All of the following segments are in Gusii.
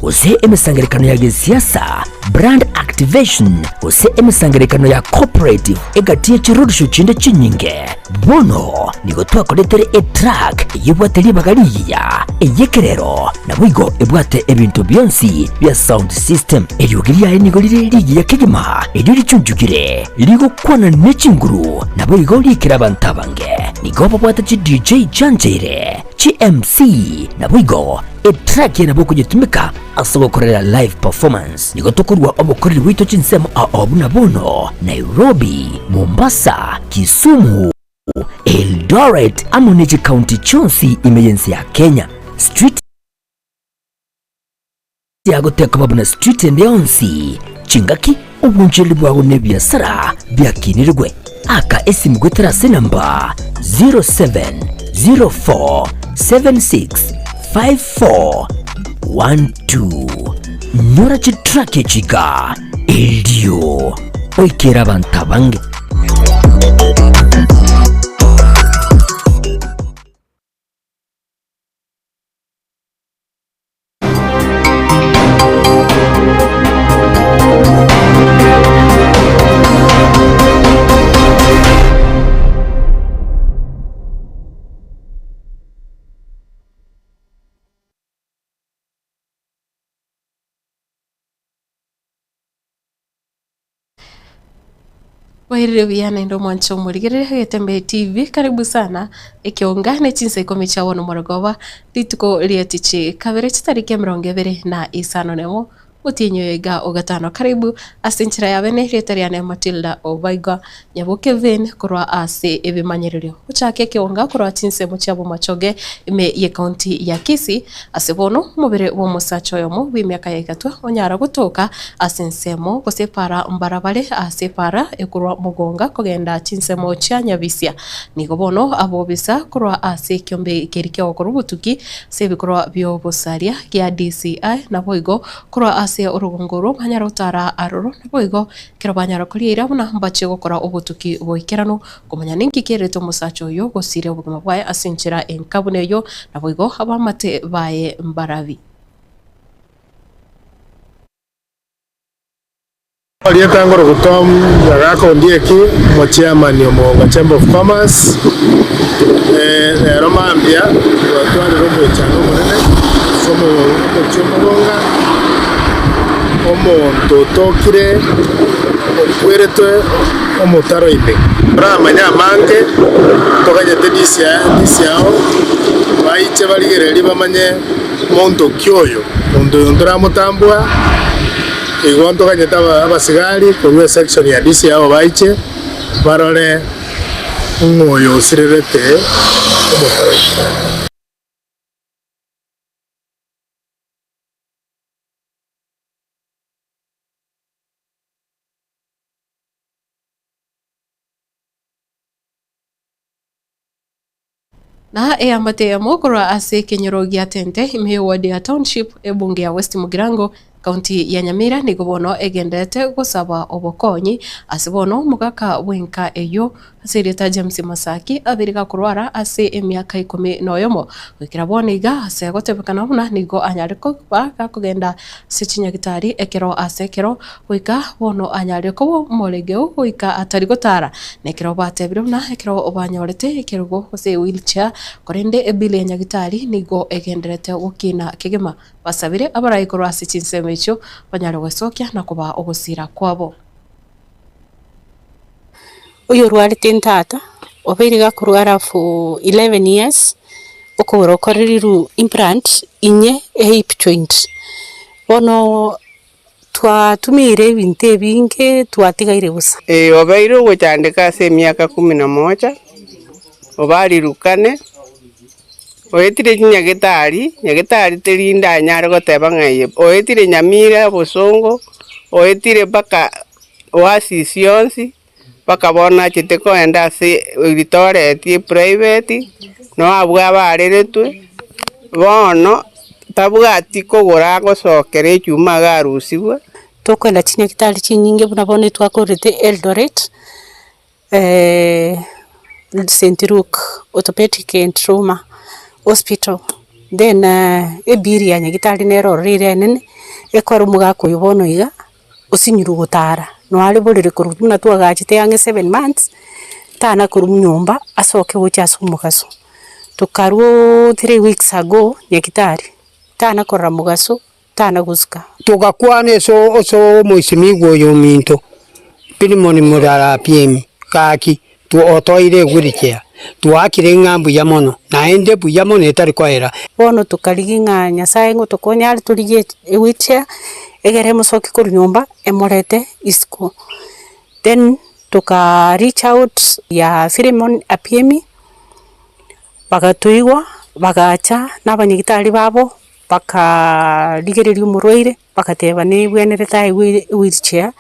gose emesangererekano ya gesiasa, brand activation, gose emesangererekano ya corporate egati ye chiroadshow chinde chinyinge. Bono nigo twakoretere etruck eyio ebwate ribaga rigiya, ey'ekerero, naboigo ebwate ebinto bionsi bia sound system. Eriogi riaye nigo rire rigiya kegima, erio richunchukire, rigokwana ne chinguru, naboigo riikere abanto abange. Nigo babwate chi DJ chiancheire, chi MC, naboigo etrack eye nabo okonyetumeka ase ogokorera live performance. Nigo tokorua obokoreri bwaito chinsemo ao buna bono, Nairobi, Mombasa, Kisumu, Eldoret amo ne chikaunti chionsi ime y'ense ya Kenya. Street yago tekoba buna street ende yonsi, chingaki obonchereri bwago na ebiasara biakinirigwe. Aka esimu goetera ase enamba 0704765412. Nyora chitrack echi iga erio oikere abanto abange. Bwairire buya naende omwanche omorigereria Getembe TV, karibu sana ekionga ne chinsa ikomi chia bono morogoba, rituko ria tichi kabere chitariki emerongo ebere na isano nemo otienyi oyo iga ogatano. Karibu ase enchera ya bene erieta riane Matilda Obaigwa Nyaboke Vane korwa ase ebimanyererio. Gochaka ekionga korwa chinsemo chia Bomachoge ime ye county ya Kisii Ase bono omobere bw'omosacha oyomo bw'emiaka ya igatwa onyara gotoka ase ensemo, gose epaara mbarabare ase epaara ekorwa mogonga kogenda chinsemo chia nyabisia. Nigo bono abobisa korwa ase ekiombe keria ki'ogokorwa obotuki ase ebikorwa bi'obosaria gia DCI, naboigo korwa ase orogongo orwo banyare gotara aroro, naboigo ekero banyara koria eira buna mbachie gokora obotuki boikeranu Komanya ninki kerete omosacha oyio gosiria obogima bwaye ase enchera enka buna eyio, naboigo abaamate baye mbarabi. Erieta ngoroku Tom Nyagaka Ondieki, omochairman o Mogonga Chamber of Commerce. Rero mambia twatwarire omoichano omonene ase omochie o Mogonga, omonto otokire okweretwe omotaro ime. Toramanye amange, toganyete DCI ao, baiche barigererie bamanye monto ki oyo, monto oyo ntoramotambua, igo ntoganyete abasigari korwa esection ya DCI ao baiche barore ng'o oyo osirerete omotaro ime. Na eamate eyemo korwa ase ekenyoro gia Tente ime y'eward ya Township, ebunge ya West Mugirango, County ya Nyamira nigo bono egendererete gosaba obokonyi ase bono omogaka bw'enka eyio Ase erieta James Masaki abeire gakorwara ase emiaka ikomi na oyomo, goikera bono iga ase gotebekana buna nigo anyare koba gakogenda ase chinyagitari ekero ase ekero goika bono anyare koba omoregeu goika atari gotara. Na ekero batebire buna ekero banyorete ekerogo gose ewheelchair korende ebill ya nyagitari nigo egendererete gokina kegima. Basabire abarai korwa ase chinsemo echio banyare gwesokia na kobaa ogosira kwabo. Oyorwarete ntata, obeire gakorwara for 11 years, okogoro okorerirwe implant inye ehip joint. Bono twatumiire ebinto ebinge twatigaire bosa. Ee, obeire ogochandeka ase emiaka kumi na moja, obarirwe kane, oetire chinyagetari, nyagetari teri ndanyare goteba ng'a eye, oetire Nyamira, Bosongo, oetire mpaka Oasis yonsi, mpaka bono nachete kogenda ase Eldoret eprivate, noo abwo abareretwe, bono tabwati kogora agosokera echuma iga arusigwe. Tokoenda chinyagitari chinyinge buna bono etwakorete Eldoret, St Luke Orthopedic and Trauma Hospital, then ebill ya nyagitari nere ororo ere enene. Ekero omogaka oyo bono iga, osinyirwe gotara, nonya are borere korwa buna twagachete ang'e seven months, tana korwa nyomba asoke gocha ase omogaso. Tokarwa 3 weeks ago nyagetari, tana korora mogaso, tana gosuka. Togakwana ase ase omoisimigwa oyo ominto, Pilimoni Morarapiemi, gaki, otoire ewheelchair, twaakire ng'a mbuya mono, naende buya mono etari koera. Bono tokarigia ng'a Nyasaye ngotokonya are torigie ewheelchair, egere emosoki korwa nyomba emorete isiko. Then toka reach out ya Philemon Apiemi, bagatoigwa, bagacha na abanyagitari babo, bakarigereria omorwaire, bagateba nebwenerete aegwe ewheelchair,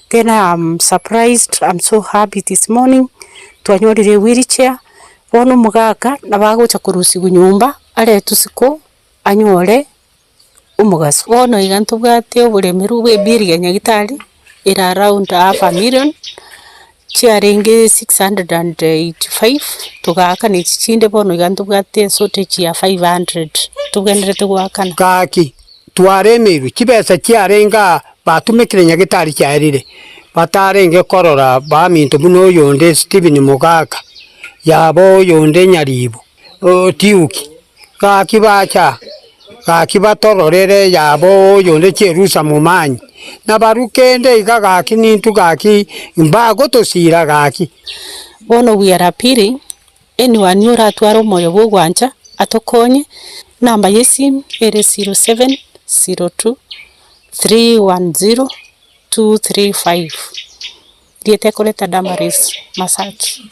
then I'm surprised, I'm so happy this morning, twanyorire ewheelchair, bono omogaka nabo agocha korusiwa nyomba, aretwe isiko, anyore omogaso. Bono iga ntobwate oboremeru bwa ebill ya nyagetari, ere around half a million, chiarenge 685, togaakana echi chinde bono iga ntobwate eshortage ya 500 tobwenerete goakana. Gaki, twaremeirwe, chibesa chiarenge aa batumekire nyagetari chiaerire, batarenge korora baminto buna oyonde Stephen Mogaka, yaba oyonde Nyaribo, Otiuki, gaki bacha, gaki batororere yaba oyonde Cherusa Momanyi, nabarwa kende iga gaki nintwe gaki mbagotosira gaki. Bono we are appealing anyone oratware omoyo bwa ogwancha atokonye, enamba ya esimu ere 0702 310 235, rieta ekoreta Damaris Masaki.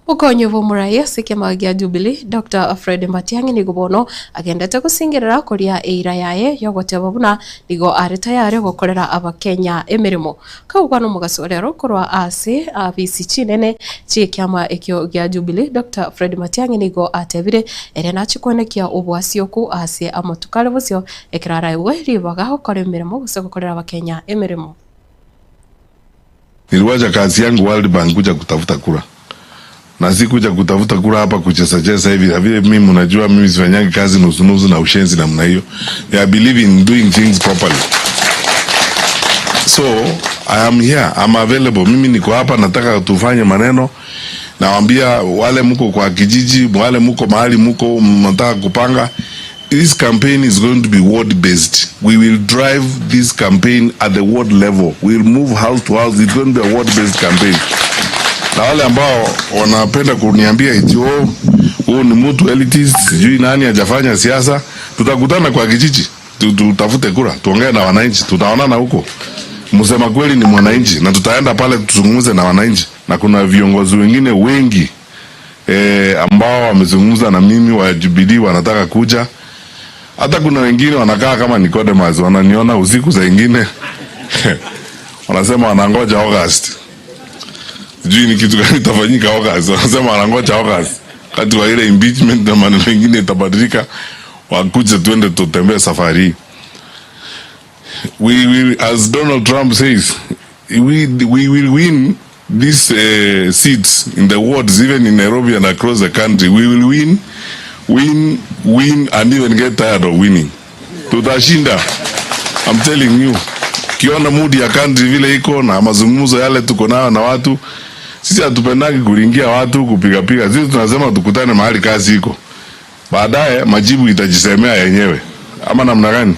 Okonyi bw'omorai ase ekiama gia Jubilee, Doctor Fred Matiang'i nigo bono agendete gosingerera koria eira yaye yogoteba buna nigo are tayari gokorera abakenya emeremo. Kagokwana omogaso rero korwa ase afisi chinene chi'ekiama ekio gia Jubilee, Doctor Fred Matiang'i nigo atebire ere nachie koenekia oboasi oku ase amatuko are bosio ekero araegwe ribaga gokora emeremo gose gokorera abakenya emeremo. Niliwacha kazi yangu World Bank kuja kutafuta kura na si kuja kutafuta kura hapa kucheza cheza hivi na vile. Mimi mnajua mimi sifanyangi kazi nusu nusu na ushenzi namna hiyo. I believe in doing things properly. So I am here, I'm available. Mimi niko hapa, nataka tufanye maneno. Nawaambia wale mko kwa kijiji, wale mko mahali mko mnataka kupanga This campaign is going to be ward based. We will drive this campaign at the ward level. We will move house to house. It's going to be a ward based campaign. Na wale ambao wanapenda kuniambia eti oh, huyu ni mtu elitist, sijui nani hajafanya siasa, tutakutana kwa kijiji, tutafute kura, tuongee na wananchi, tutaonana huko. Msema kweli ni mwananchi, na tutaenda pale tuzungumze na wananchi, na kuna viongozi wengine wengi ambao wamezungumza na mimi wa Jubilee wanataka kuja. Hata kuna wengine wanakaa kama Nicodemus, wananiona usiku saa ingine wanasema wanangoja August. Sijui ni kitu gani itafanyika August. Wanasema wanangoja August, wakati wa ile impeachment na maneno mengine itabadilika, wakuje tuende tutembee safari hii. We will, as Donald Trump says, we will win these seats in the wards, even in Nairobi and across the country. We will win, win, win, and even get tired of winning. Tutashinda. I'm telling you. Kiona mood ya country vile iko na mazungumzo yale tuko nayo na watu, sisi hatupendagi kuringia watu kupiga piga. Sisi tunasema tukutane mahali kazi iko, baadaye majibu itajisemea yenyewe, ama namna gani?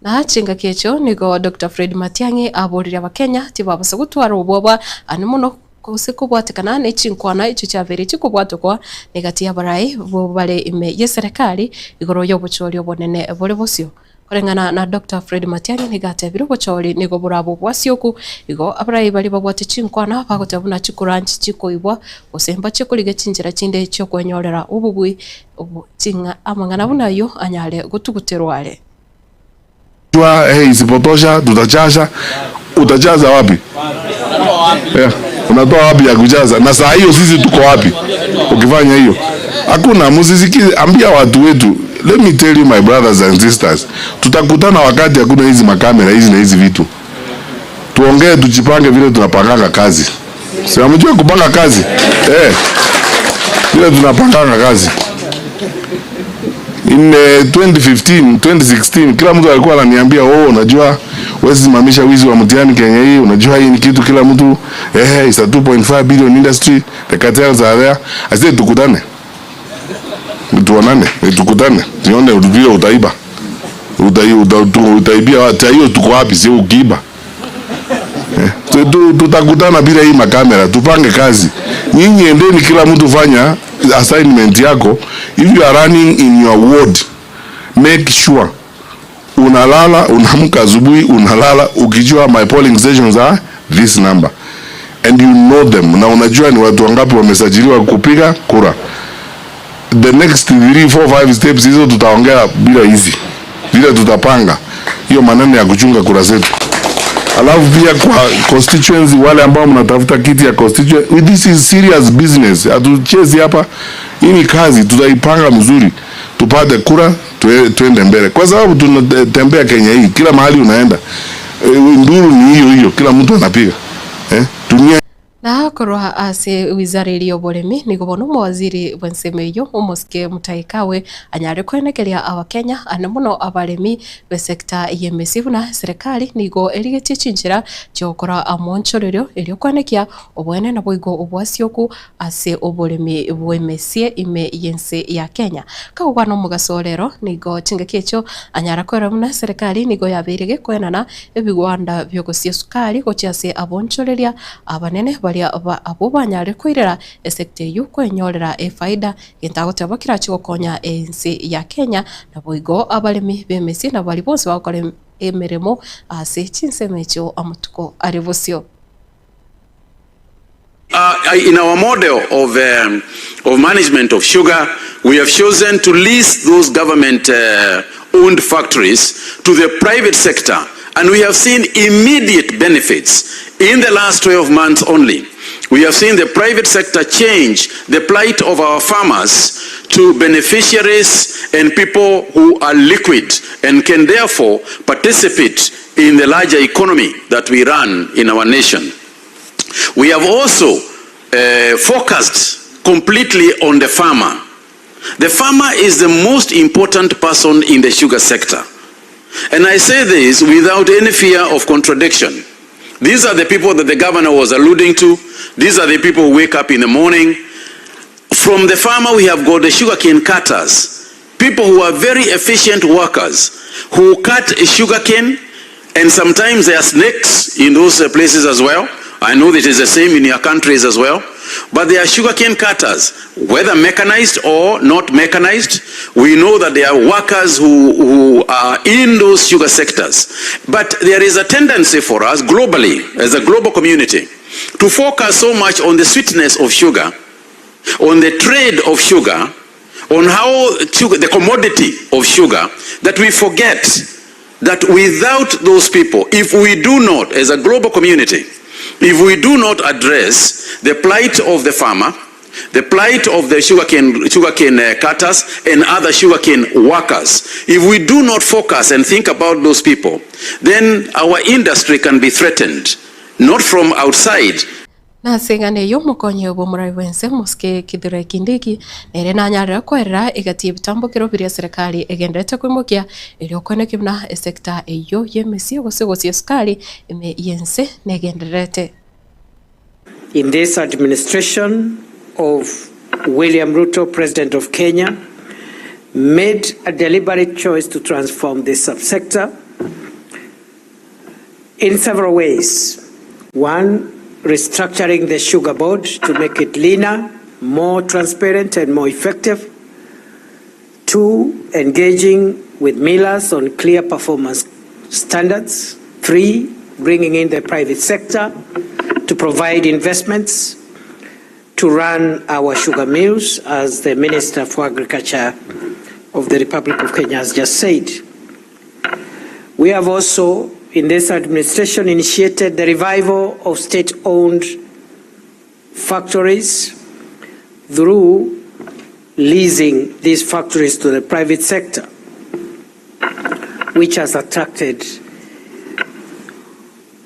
Na chingaki echo nigo Dr. Fred Matiang'i aborire abakenya tibabasa gotwara obwoba ane mono gose kobwatekana ne chinkwana echo chiabere chikobwatokwa negati y'abarai bo bare ime ye serikali igoro y'obochori obonene bore bosio. Koreng'ana na Dr. Fred Matiang'i nigo atebire obochori nigo borabwo bwasioku igo abarai bari babwate chinkwana bagoteba buna chikuranchi chikoibwa gose mbache korigia chinchera chinde chiokwenyorera obobui obo ching'a amang'ana buna aywo anyare gotuguterwa are. Hey, isipotosha tutajaza. Utajaza wapi? Yeah. Unatoa wapi ya kujaza? Na saa hiyo sisi tuko wapi? Ukifanya hiyo hakuna. Msisikize, ambia watu wetu. Let me tell you my brothers and sisters, tutakutana wakati hakuna hizi makamera hizi na hizi vitu, tuongee, tujipange vile tunapanganga kazi. Si hamjui kupanga kazi? Eh. Vile tunapanganga kazi. In 2015, 2016 kila mtu alikuwa ananiambia oh, unajua huwezi simamisha wizi wa mtihani Kenya hii, unajua hii ni kitu kila mtu it's a 2.5 billion industry, the cartels are there. I said tukutane. Tuonane, tukutane. Tuone vile utaiba. Utaibia watu hiyo tuko wapi sio ukiiba. Tutakutana bila hii makamera, tupange kazi. Nyinyi endeni, kila mtu fanya assignment yako. If you are running in your ward, make sure unalala, unaamka asubuhi, unalala ukijua my polling stations are this number and you know them, na unajua ni watu wangapi wamesajiliwa kupiga kura. The next 3 4 5 steps hizo tutaongea bila hizi, vile tutapanga hiyo maneno ya kuchunga kura zetu. Alafu pia kwa constituency, wale ambao mnatafuta kiti ya constituency, this is serious business. Hatuchezi hapa, hii ni kazi, tutaipanga mzuri tupate kura tuende mbele, kwa sababu tunatembea Kenya hii, kila mahali unaenda nduru ni hiyo hiyo, kila mtu anapiga dunia Na korwa ase wizara eri y'oboremi nigo bono omowaziri bw'ensemo eyio omosike Mutahi Kagwe anyare kwenekeria abakenya ane mono abaremi b'esector y'emesi buna serikali nigo erigetie chinchera chiogokora amoonchorerio erio kwenekia obwene naboigo obwasioku ase oboremi bw'emesie ime y'ense ya Kenya. Kagokwana omogaso orero nigo chingaki echio anyara kwerora buna serikali nigo yabeire gekoenana ebigwanda biogosia esukari gochia ase abonchoreria abanene baria abwo banyare koirera esector eyio kwenyorera efaida gento agoteba kerache gokonya ense ya Kenya naboigo abaremi b'emesie na baria bonsi bagokora emeremo ase chinsemo echio amatuko are bosio. In our model of management of sugar, we have chosen to lease those government owned factories to the private sector, and we have seen immediate benefits in the last 12 months only. We have seen the private sector change the plight of our farmers to beneficiaries and people who are liquid and can therefore participate in the larger economy that we run in our nation. We have also focused completely on the farmer. The farmer is the most important person in the sugar sector. And I say this without any fear of contradiction. These are the people that the governor was alluding to. These are the people who wake up in the morning. From the farmer, we have got the sugarcane cutters, people who are very efficient workers, who cut sugarcane, and sometimes there are snakes in those places as well. I know that it is the same in your countries as well. But they are sugarcane cutters, whether mechanized or not mechanized. We know that there are workers who are in those sugar sectors. But there is a tendency for us globally, as a global community, to focus so much on the sweetness of sugar, on the trade of sugar, on how sugar, the commodity of sugar, that we forget that without those people, if we do not, as a global community, if we do not address the plight of the farmer, the plight of the sugarcane cutters and other sugarcane workers, if we do not focus and think about those people, then our industry can be threatened, not from outside. Nase eng'ana eyio omokonyi bw'omorai bw'ense Mosike Kithure Kindiki nere nanyarire koerera egati y'ebitambokero biria serikali egenderete koimokia erio okoenekia buna esector eyio y'emesie gose gosia esukari ime y'ense negendererete. In this administration of William Ruto, President of Kenya, made a deliberate choice to transform this subsector in several ways. One, restructuring the sugar board to make it leaner, more transparent and more effective. Two, engaging with millers on clear performance standards. Three, bringing in the private sector to provide investments to run our sugar mills, as the Minister for Agriculture of the Republic of Kenya has just said. We have also, in this administration, initiated the revival of state-owned factories through leasing these factories to the private sector, which has attracted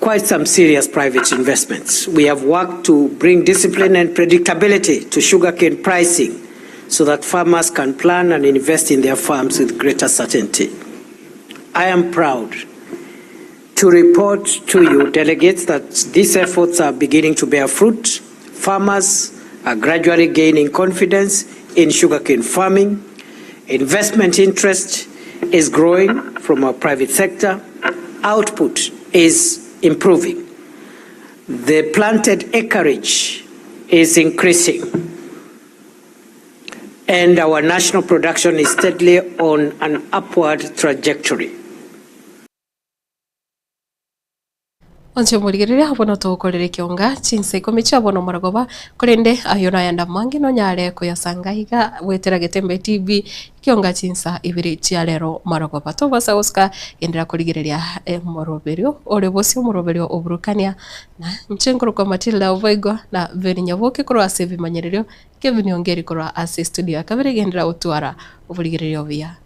quite some serious private investments. We have worked to bring discipline and predictability to sugarcane pricing so that farmers can plan and invest in their farms with greater certainty. I am proud to report to you, delegates, that these efforts are beginning to bear fruit. Farmers are gradually gaining confidence in sugarcane farming. Investment interest is growing from our private sector. Output is improving. The planted acreage is increasing. And our national production is steadily on an upward trajectory. Onche morigereria abwo notogokorera ekionga chinsa ikomi chia bono omorogoba, korende ayio nayande amange nonyare koyasanga iga goetera Getembe TV ekionga chinsa ibere chia rero marogoba. Tobasa gosuka genderera korigereria omoroberio ore bosio omoroberio oburukania na inche nkorokwa Matilda Oboigwa na Mary Nyaboke korwa ase ebimanyererio Kevin Ongeri korwa ase estudio ya kabere genderera gotwara oborigereria obuya.